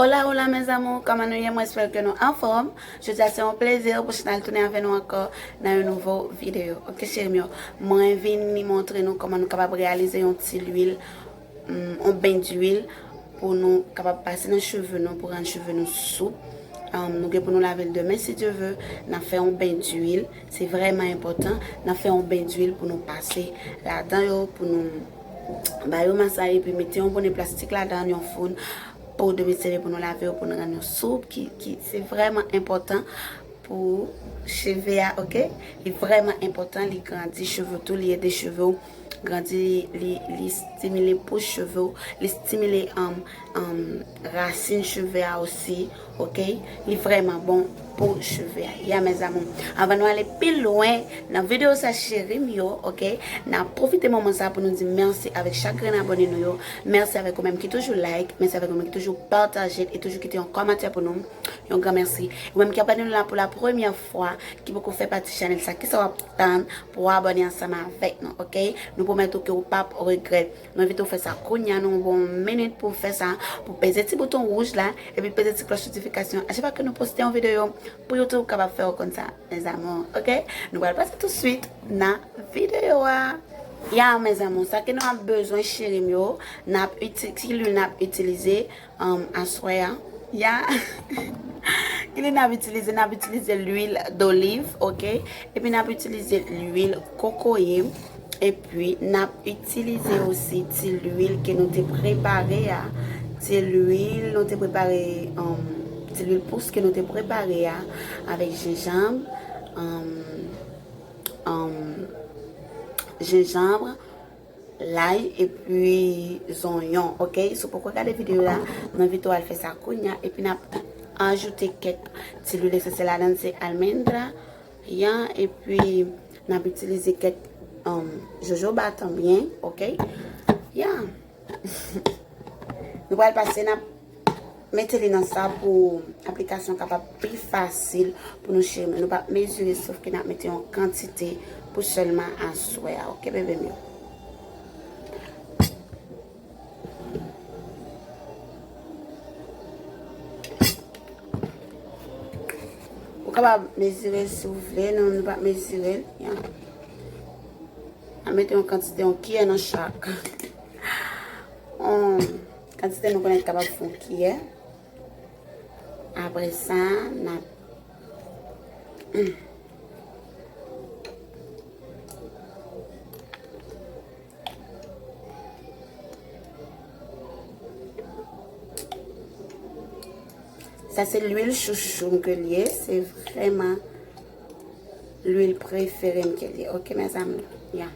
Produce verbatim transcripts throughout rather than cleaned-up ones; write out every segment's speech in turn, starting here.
Hola, hola, mes amours, kòman nou ye? Mwen espere ke nou anfòm. Jodi a se yon plezi pou Chanel tounen avè nou ankò nan yon nouvo videyo. Ok, cheri m yo, mwen vini montre nou kòman nou kapab reyalize yon ti lwil, mm, yon ben diwil pou nou kapab pase nan cheve nou, pou rann cheve nou soup. Um, nou gen pou nou lave l demen, si Dye ve. N ap fè yon ben diwil, se vrèman enpòtan. N ap fè yon ben diwil pou nou pase ladan yo, pou nou ba yo masaj, epi mete yon bonè plastik ladan, yon foun, pou demen sere pou nou lave yo, pou nou rann yo soup, ki, ki, se vrèman enpòtan pou cheve a, ok? Li vrèman enpòtan, li grandi cheve tou, li ede cheve w grandi, li, li, li stimile pous cheve w, li stimile, um, um, rasin cheve a osi, ok? Li vrèman bon pou cheve a. Ya, mes amours. Anvan nou ale pi lwen nan videyo sa, cheri m yo, ok? N ap pwofite moman sa pou nou di mèsi avèk chak grenn abòne nou yo. Mèsi avèk ou menm ki toujou like, mèsi avèk ou menm ki toujou pataje e toujou kite yon kòmantè pou nou. Yon gran mèsi. Ou menm ki ap gade nou la pou la premyè fwa, ki poko fè pati chanèl sa, kisa w ap tann pou w abòne ansanm avèk nou, ok? Nou pwomèt ou ke ou p ap regrèt. Nou envite w fè sa kounye a, nou ba w yon minit pou w fè sa, pou w peze ti bouton wouj la, epi peze ti klòch notifikasyon. A chak fwa ke nou poste yon videyo pou YouTube kapab fè w konn sa, mes amours, ok? Nou pral pase tousuit nan videyo a. Ya, mes amours, sa ke nou ap bezwen, cheri m yo, n ap iti-, ki lwil n ap itilize, um, aswè a. Ya. Ki lwil n ap itilize? N ap itilize lwil doliv, ok? Epi n ap itilize lwil kokoye. Epi n ap itilize osi ti lwil ke nou te prepare a. Ti lwil nou te prepare, um, ti lwil pous ke nou te prepare a, avèk jenjanm, um, um, jenjanm, lay epi zonyon, ok? Si w poko gade videyo la, mwen envite w al fè sa kounye a, epi n ap ajoute kèk ti lwil esansyèl ladan, se almendra, ya, epi n ap itilize kèk, um, jojoba tanbyen, ok? Ya. Nou pral pase, n ap mete li nan sa pou aplikasyon kapab pi fasil pou nou, cheri m. Nou p ap mezire, sòf ke n ap mete yon kantite pou sèlman aswè a, ok, bebe m yo? Ou kapab mezire si w vle, non, nou p ap mezire l, ya. N ap mete yon kantite, yon kiyè nan chak. Yon kantite nou konnen ki kapab fè yon kiyè. Apre sa, n ap, hmm. Sa se lwil chouchou m ke l ye, se vrèman lwil prefere m ke l ye. Ok, mes amours. Ya.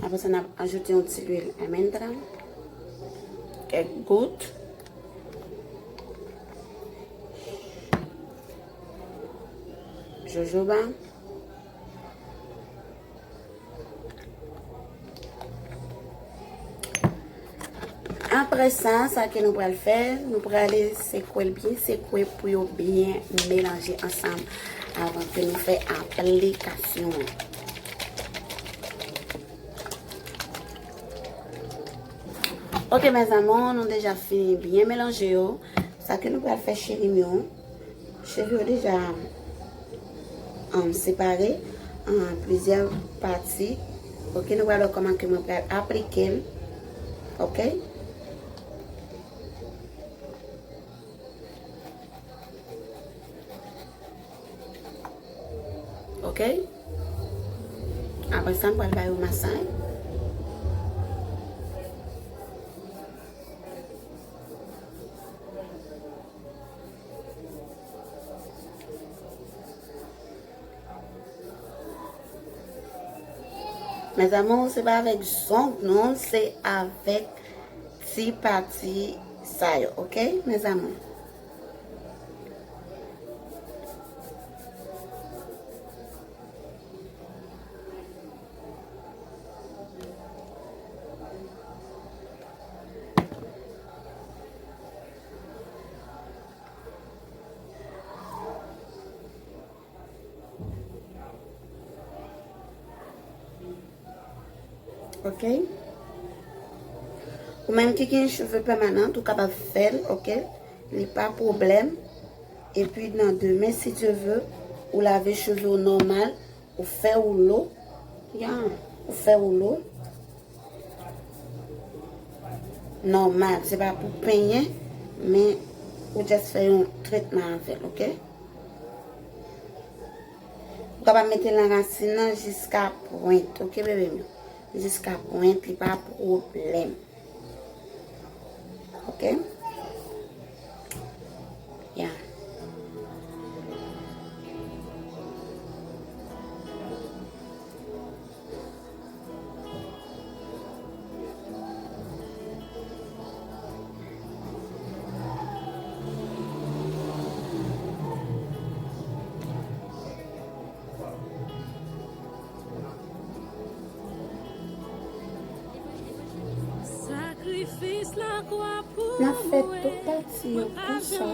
Apre sa, n ap ajoute yon ti lwil almendra. Kèk gout. Jojoba. Apre sa, sa ke nou pral fè, nou prale sekwe l byen sekwe pou yo byen melanje ansanm avan ke nou fè aplikasyon an. Ok, mes amours, nou deja fini byen melanje yo. Sa ke nou pral fè, cheri m yo, cheve yo deja, um, separe an plizyè pati. Ok, nou pral wè kòman ke mwen pral aplike l. Ok? Ok? Apre sa, m pral ba yo masaj. Mes amours, se pa avèk zong non, se avèk ti pati sa yo, ok, mes amours? Ok? Ou menm ki gen cheve pèmanan, ou kapab fè l, ok? Li pa pwoblèm. Epi nan demen, si Dye ve, ou lave cheve w nòmal, ou fè woulo. Ya, ou fè woulo. Nòmal, se pa pou penyen, men ou just fè yon tretman avè l, oke? Ou kapab mete l nan rasin nan jiska pwent, oke, bebe m yo? Jiska pwent, li pa pwoblèm. Oke? Ya. N ap fè tout pati yo konsa.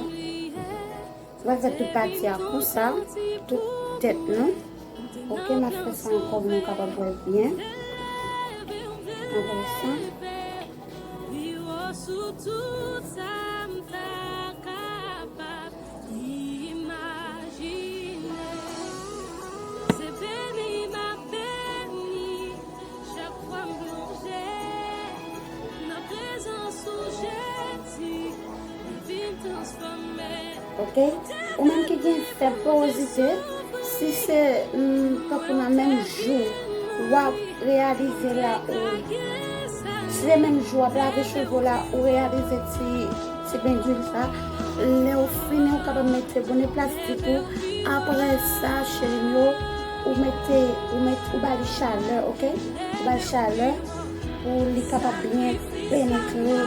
N ap fè tout pati a konsa, tout tèt nou. Oke, n ap fè sa ankò pou nou kapab wè byen. Apre sa, oke? Ou menm ki gen fèb porozite, si se, mm, tankou nan menm jou, w ap reyalize la ou, si se menm jou w ap lave cheve w la, ou reyalize ti, ti ben dwil sa, lè w fini, ou kapab mete bone plastik ou. Apre sa, cheri m yo, ou mete, ou mete, ou ba li chalè, oke? Ou ba li chalè pou li kapab byen penetre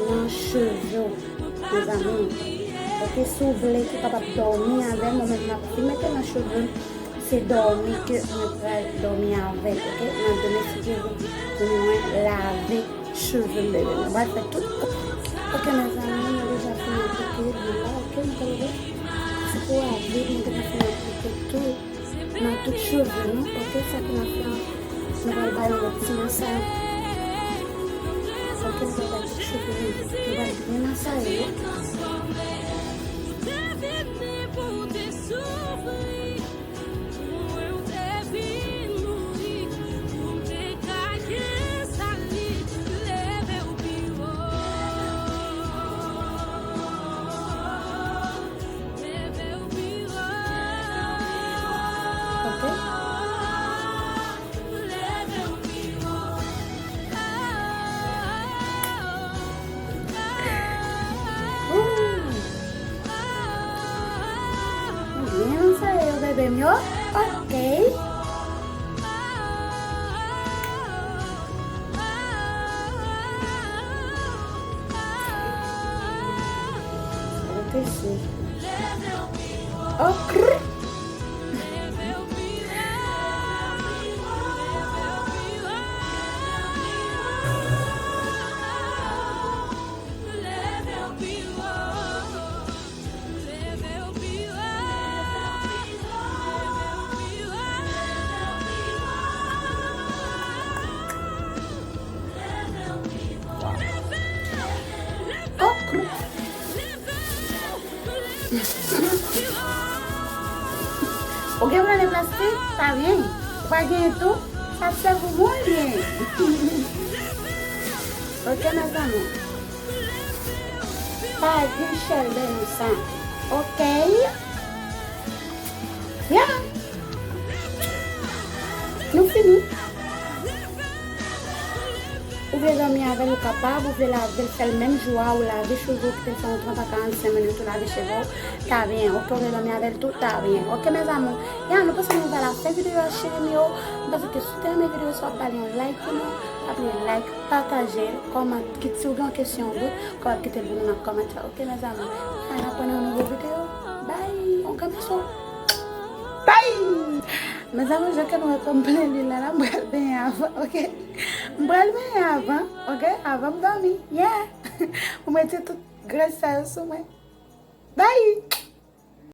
nan cheve w, mezanmi. Oke, si w vle ki kapab dòmi avè l, mwen menm m ap fin mete nan cheve m. Se dòmi ke mwen pral dòmi avè l, oke? Nan demen, si Dye ve, pou mwen lave cheve m, bebe. Mwen pral fè tout. Oke, mezanmi, mwen deja fin aplike lwil la, oke? Mwen te leve. Se pou lave, mwen deja fin aplike tou. Nan tout cheve nou, oke, sa ki nan fè, nou pral ba yo lòt ti masaj. Oke, nou pral ba tout cheve nou, nou pral byen masaje yo. Byen sa yo, bebe m yo. Oke. Oke, si. Oke. Ou gen pwoblèm de plastik? Pa byen. Ou pa genyen tou? Sa ap sèvi w byen. Oke, mezanmi. Pa gen chèlbè nan sa. Oke. Ya. Nou fini. Ou vle dòmi avè l, ou kapab. Ou vle lave l, fè l menm jou a, ou lave cheve w, kite l fè yon trant a karannsenk minit, ou lave cheve w, ta byen. Oke, ou vle dòmi avè l tou, ta byen. Oke, mezanmi. Ya, nou panse nou rive a la fen videyo a, cheri m yo. M panse ke si w te renmen videyo sa, w ap ba li yon like pou nou. Pa bliye like, pataje, kòmante, kit si w gen yon kesyon, yon dout, w kapab kite l pou nou nan kòmantè. Oke, mezanmi. Ann aprann yon nouvo videyo. Bye. On gran beso. Bye. Mezanmi, jan ke nou wè kòm m plen lwil la, la, m pral benyen avan, oke? M pral benyen avan, oke? Avan m dòmi. Yeah. Pou m retire tout grès sa yo sou mwen. Bye.